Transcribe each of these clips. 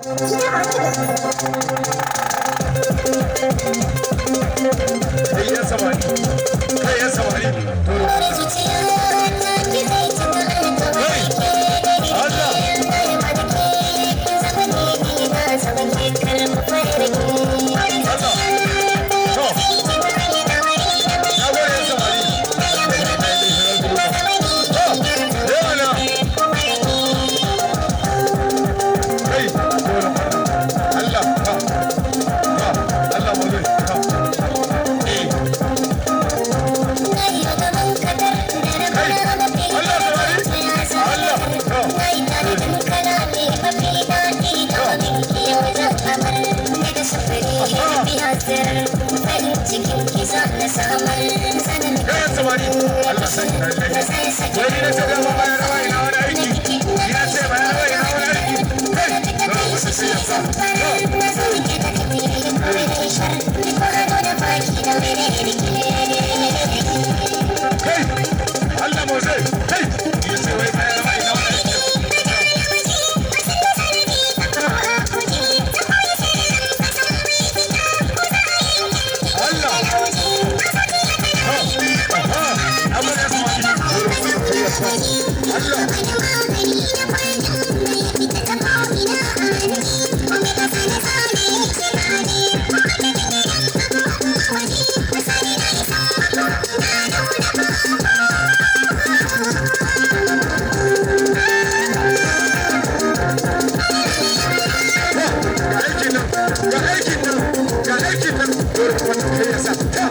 Kai yan samari, kai yan samari. Allah. Allah. To. Na gode yan samari. To, yawa. Kai, Allah, ha, ha, Allah mu zai, ha. Eh. Kai, Allah samari, Allah, to. Kai yan samari, Allah sai, wai ni na ce dama bayan rawa ina wani aiki, ni na ce bayan rawa ina wani aiki. Kai, dole wasu sai ya sa. To. Kai, Allah mu zai, kai, ya ce wai bayan rawa ina wani aiki. Allah. Ha, aha, na gode yan samari. Allah. Ga aikin nan, ga aikin nan, ga aikin nan. Dole wannan kai ya sa. Ta.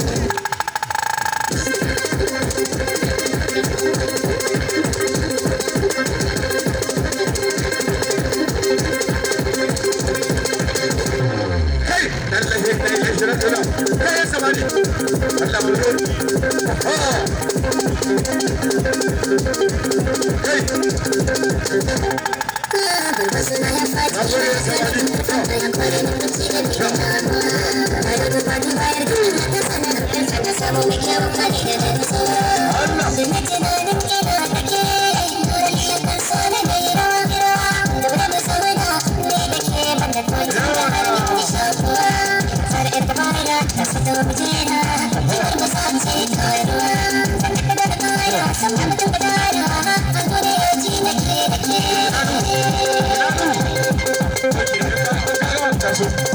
Kai, lallai, lallai, shirin tuna. Kai yan samari. Allah mu zo. Ha. Kai. Na gode yan samari. To. Allah. Taso.